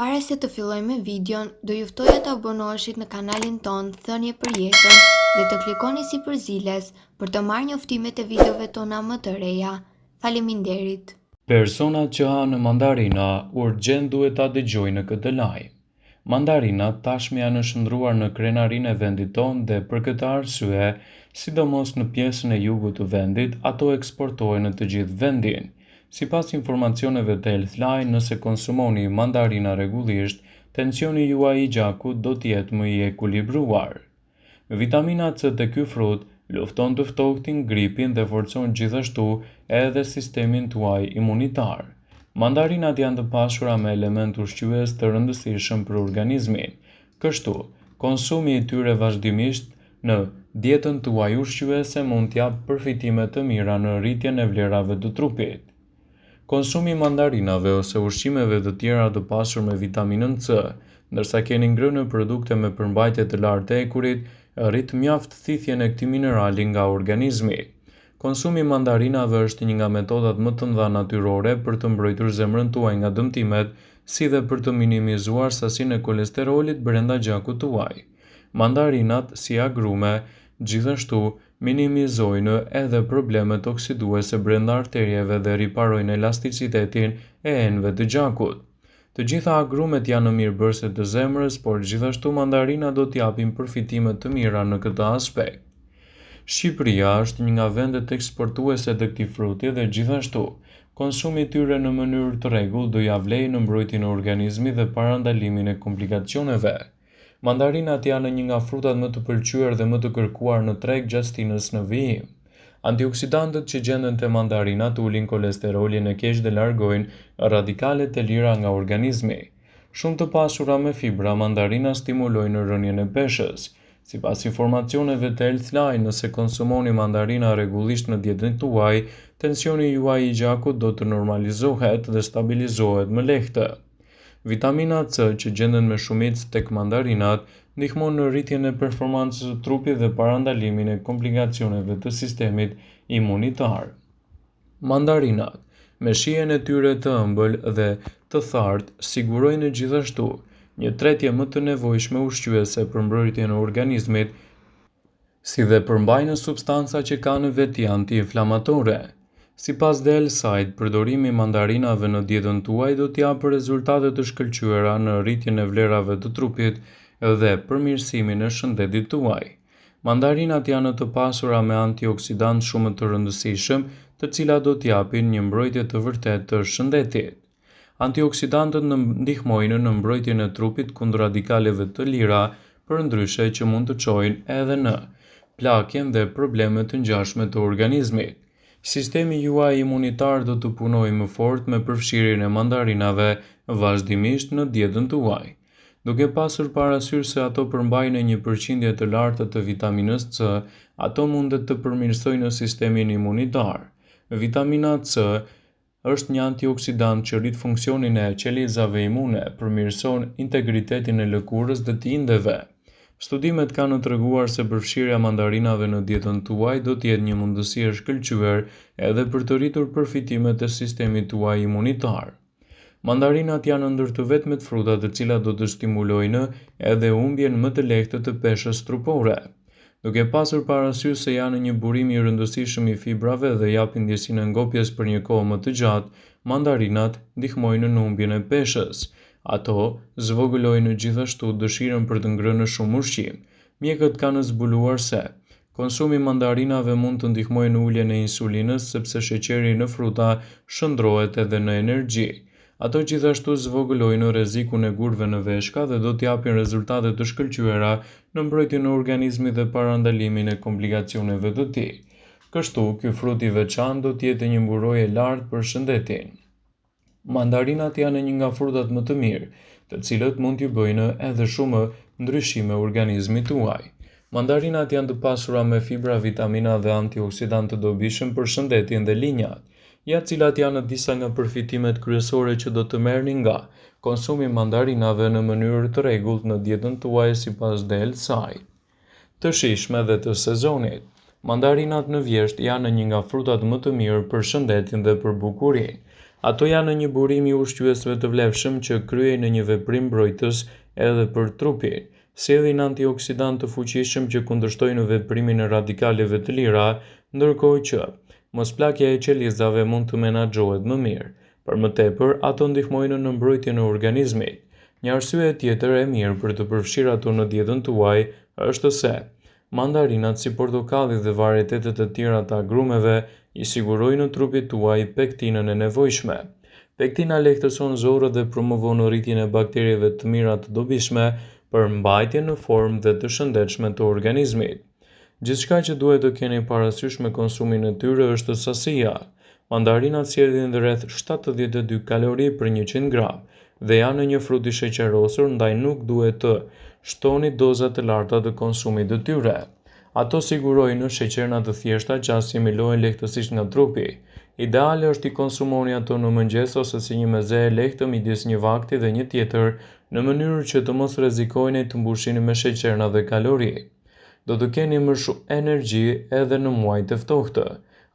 Para se të fillojmë me videon, do ju ftoja të abonoheshit në kanalin tonë Thënie për Jetën dhe të klikoni sipër ziles për të marrë njoftimet e videove tona më të reja. Faleminderit! Personat që hanë mandarina urgjent duhet ta dëgjojnë këtë lajm. Mandarinat tashmë janë shndërruar në krenarinë e vendit tonë dhe për këtë arsye, sidomos në pjesën e jugut të vendit, ato eksportohen në të gjithë vendin. Sipas informacioneve të Healthline, nëse konsumoni mandarina rregullisht, tensioni juaj i gjakut do të jetë më i ekuilibruar. Vitamina C te ky frut lufton të ftohtin, gripin dhe forcon gjithashtu edhe sistemin tuaj imunitar. Mandarinat janë të pasura me elementë ushqyes të rëndësishëm për organizmin. Kështu, konsumi i tyre vazhdimisht në dietën tuaj ushqyese mund të japë përfitime të mira në rritjen e vlerave të trupit. Konsumi i mandarinave ose ushqimeve të tjera të pasur me vitaminën C, ndërsa keni ngrënë produkte me përmbajtje të lartë të hekurit, rrit mjaft thithjen e këtij minerali nga organizmi. Konsumi i mandarinave është një nga metodat më të mëdha natyrore për të mbrojtur zemrën tuaj nga dëmtimet, si dhe për të minimizuar sasinë e kolesterolit brenda gjakut tuaj. Mandarinat, si agrume, gjithashtu minimizojnë edhe problemet oksiduese brenda arterieve dhe riparojnë elasticitetin e enëve të gjakut. Të gjitha agrumet janë mirëbërëse të zemrës, por gjithashtu mandarinat do të japin përfitime të mira në këtë aspekt. Shqipëria është një nga vendet eksportuese të këtij fruti dhe gjithashtu, konsumi i tyre në mënyrë të rregullt do ia vlejë në mbrojtjen e organizmit dhe parandalimin e komplikacioneve. Mandarinat janë një nga frutat më të pëlqyer dhe më të kërkuar në treg gjatë stinës në vijim. Antioksidantët që gjenden te mandarinat ulin kolesterolin e keq dhe largojnë radikalet e lira nga organizmi. Shumë të pasura me fibra, mandarinat stimulojnë rënien e peshës. Sipas informacioneve të Healthline, nëse konsumoni mandarina rregullisht në dietën tuaj, tensioni juaj i gjakut do të normalizohet dhe stabilizohet më lehtë. Vitamina C, që gjendet me shumicë tek mandarinat, ndihmon në rritjen e performancës së trupit dhe parandalimin e komplikacioneve të sistemit imunitar. Mandarinat, me shijen e tyre të ëmbël dhe të thartë, sigurojnë gjithashtu një tretje më të nevojshme ushqyese për mbrojtjen e organizmit, si dhe përmbajnë substanca që kanë veti antiinflamatore. Sipas The Health përdorimi i mandarinave në dietën tuaj do të japë rezultate të shkëlqyera në rritjen e vlerave të trupit dhe përmirësimin e shëndetit tuaj. Mandarinat janë të pasura me antioksidantë shumë të rëndësishëm, të cilat do të japin një mbrojtje të vërtetë të shëndetit. Antioksidantët ndihmojnë në mbrojtjen e trupit kundër radikaleve të lira, përndryshe që mund të çojnë edhe në plakjen dhe probleme të ngjashme të organizmit. Sistemi juaj imunitar do të punojë më fort me përfshirjen e mandarinave vazhdimisht në dietën tuaj. Duke pasur parasysh se ato përmbajnë një përqindje të lartë të vitaminës C, ato mundet të përmirësojnë sistemin imunitar. Vitamina C Është një antioksidant që rrit funksionin e qelizave imune, përmirëson integritetin e lëkurës dhe të indeve. Studimet kanë treguar se përfshirja e mandarinave në dietën tuaj do të jetë një mundësi e shkëlqyer edhe për të rritur përfitimet e sistemit tuaj imunitar. Mandarinat janë ndër të vetmet fruta të cilat do të stimulojnë edhe humbjen më të lehtë të peshës trupore. Duke pasur parasysh se janë një burim i rëndësishëm i fibrave dhe japin ndjesinë e ngopjes për një kohë më të gjatë, mandarinat ndihmojnë në humbjen e peshës. Ato zvogëlojnë gjithashtu dëshirën për të ngrënë shumë ushqim. Mjekët kanë zbuluar se Konsumi i mandarinave mund të ndihmojë në uljen e insulinës sepse sheqeri në fruta shndërrohet edhe në energji. Ato gjithashtu zvogëlojnë rrezikun e gurëve në veshka dhe do të japin rezultate të shkëlqyera në mbrojtjen e organizmit dhe parandalimin e komplikacioneve të tij. Kështu, ky frut i veçantë do të jetë një mburojë e lartë për shëndetin. Mandarinat janë një nga frutat më të mirë, të cilët mund t'i bëjnë edhe shumë ndryshime organizmit tuaj. Mandarinat janë të pasura me fibra, vitamina dhe antioksidantë të dobishëm për shëndetin dhe linjat. Ja cilat janë disa nga përfitimet kryesore që do të merrni nga konsumi i mandarinave në mënyrë të rregullt në dietën tuaj sipas The Health Të shijshme dhe të sezonit. Mandarinat në vjeshtë janë një nga frutat më të mirë për shëndetin dhe për bukurinë. Ato janë një burim i ushqyesve të vlefshëm që kryejnë një veprim mbrojtës edhe për trupin. Sjellin antioksidantë të fuqishëm që kundërshtojnë veprimin e radikaleve të lira, ndërkohë që mosplakja e qelizave mund të menaxhohet më mirë. Për më tepër, ato ndihmojnë në mbrojtjen e organizmit. Një arsye tjetër e mirë për të përfshirë ato në dietën tuaj është se mandarinat si portokalli dhe varietete të tjera të agrumeve i sigurojnë trupit tuaj pektinën e nevojshme. Pektina lehtëson zorrët dhe promovon rritjen e bakterieve të mira të dobishme për mbajtjen në formë dhe të shëndetshme të organizmit. Gjithçka që duhet të keni parasysh me konsumin e tyre është sasia. Mandarinat sjellin rreth 72 kalori për 100 gram dhe janë një frut i sheqerosur, ndaj nuk duhet të shtoni doza të larta të konsumit të tyre. Ato sigurojnë sheqerna të thjeshta që asimilohen lehtësisht nga trupi. Ideale është t'i konsumoni ato në mëngjes ose si një meze e lehtë midis një vakti dhe një tjetër, në mënyrë që të mos rrezikoni të mbushini me sheqerna dhe kalori. Do të keni më shumë energji edhe në muajt e ftohtë.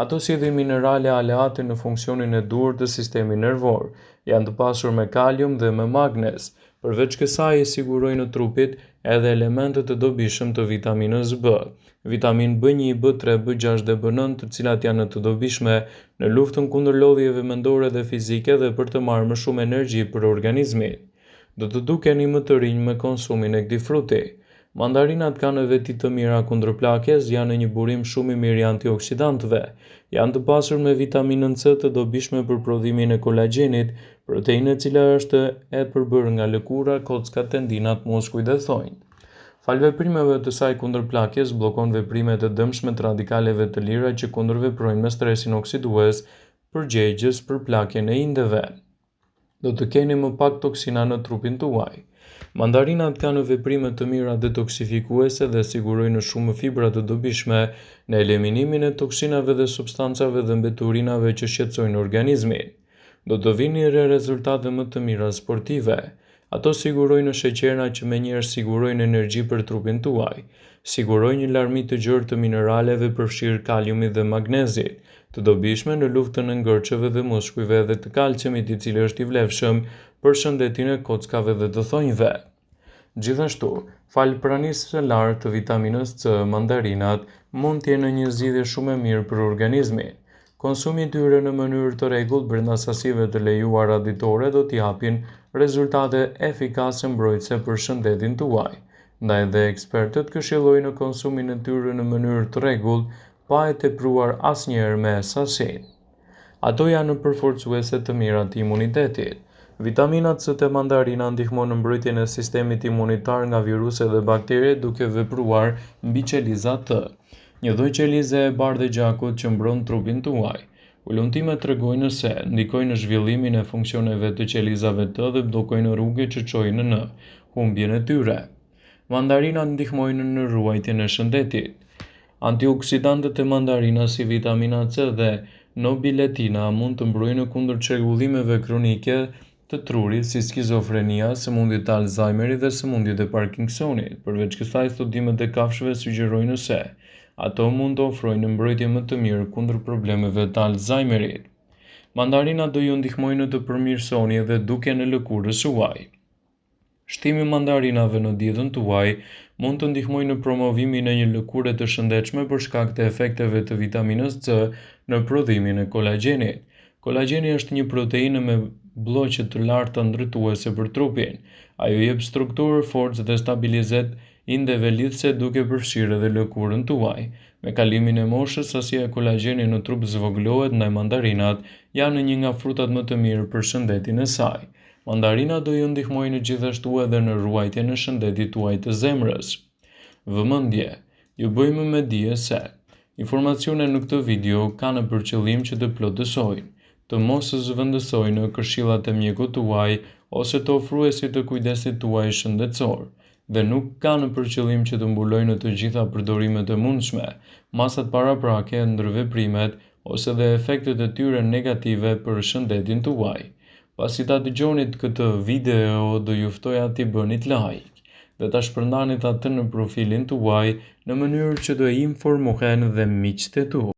Ato sjellin minerale aleate në funksionin e duhur të sistemit nervor, janë të pasur me kalium dhe me magnez. Përveç kësaj i sigurojnë trupit edhe elementë të dobishëm të vitaminës B, vitaminë B1, B3, B6 dhe B9, të cilat janë të dobishme në luftën kundër lodhjeve mendore dhe fizike dhe për të marrë më shumë energji për organizmin. Do të dukeni më të rinj me konsumin e këtij fruti. Mandarinat kanë veti të mira kundër plakjes, janë një burim shumë i mirë i antioksidantëve. Janë të pasur me vitaminën C të dobishme për prodhimin e kolagjenit, proteinë e cila është e përbërë nga lëkura, kockat, tendinat, muskujt dhe thonjtë. Falë veprimeve të saj kundër plakjes, bllokon veprimet e dëmshme të radikaleve të lira që kundërveprojnë me stresin oksidues përgjegjës për plakjen e indeve. Do të keni më pak toksina në trupin tuaj. Mandarinat kanë veprime të mira detoksifikuese dhe sigurojnë shumë fibra të dobishme në eliminimin e toksinave dhe substancave dhe mbeturinave që shqetësojnë organizmin. Do të vini re rezultate më të mira sportive. Ato sigurojnë sheqerna që menjëherë sigurojnë energji për trupin tuaj. Sigurojnë një larmi të gjerë të mineraleve përfshirë kaliumit dhe magnezit, të dobishme në luftën e ngërçeve dhe muskujve dhe të kalciumit i cili është i vlefshëm për shëndetin e kockave dhe të thonjve. Gjithashtu, falë pranisë së lartë të vitaminës C, mandarinat mund të jenë një zgjidhje shumë e mirë për organizmin. Konsumi i tyre në mënyrë të rregullt brenda sasive të lejuara ditore do të japin rezultate efikase mbrojtëse për shëndetin tuaj. Ndaj dhe ekspertët këshillojnë konsumin e tyre në mënyrë të rregullt pa e tepruar asnjëherë me sasinë. Ato janë përforcuese të mira të imunitetit. Vitamina C te mandarina ndihmon në mbrojtjen e sistemit imunitar nga viruset dhe bakteriet duke vepruar mbi qelizat T. Një lloj qelize e bardhë e gjakut që mbron trupin tuaj. Hulumtimet tregojnë se ndikojnë në zhvillimin e funksioneve të qelizave T dhe bllokojnë rrugët që çojnë në humbjen e tyre. Mandarinat ndihmojnë në ruajtjen e shëndetit. Antioksidantët e mandarinës si vitamina C dhe nobiletina mund të mbrojnë kundër çrregullimeve kronike të trurit si skizofrenia, sëmundjet e Alzheimerit dhe sëmundjet e Parkinsonit. Përveç kësaj, studimet e kafshëve sugjerojnë se ato mund të ofrojnë mbrojtje më të mirë kundër problemeve të Alzheimerit. Mandarinat do ju ndihmojnë të përmirësoni edhe dukjen e lëkurës suaj. Shtimi i mandarinave në dietën tuaj mund të ndihmojë në promovimin e një lëkure të shëndetshme për shkak të efekteve të vitaminës C në prodhimin e kolagjenit. Kolagjeni është një proteinë me blloqe të larta ndërtuese për trupin. Ajo jep strukturë, forcë dhe stabilitet indeve lidhëse duke përfshirë edhe lëkurën tuaj. Me kalimin e moshës, sasia e kolagjenit në trup zvogëlohet, ndaj mandarinat janë një nga frutat më të mirë për shëndetin e saj. Mandarinat do ju ndihmojnë gjithashtu edhe në ruajtjen e shëndetit tuaj të zemrës. Vëmendje! Ju bëjmë me dije se informacionet në këtë video kanë për qëllim që të plotësojnë, të mos zëvendësojnë këshillat e mjekut tuaj ose të ofruesit të kujdesit tuaj shëndetësor dhe nuk kanë për qëllim që të mbulojnë të gjitha përdorimet e mundshme, masat paraprake, ndërveprimet ose dhe efektet e tyre negative për shëndetin tuaj. Pasi ta dëgjonit këtë video, do ju ftoja t'i bënit like dhe ta shpërndanit atë në profilin tuaj në mënyrë që të informohen dhe miqtë e tu.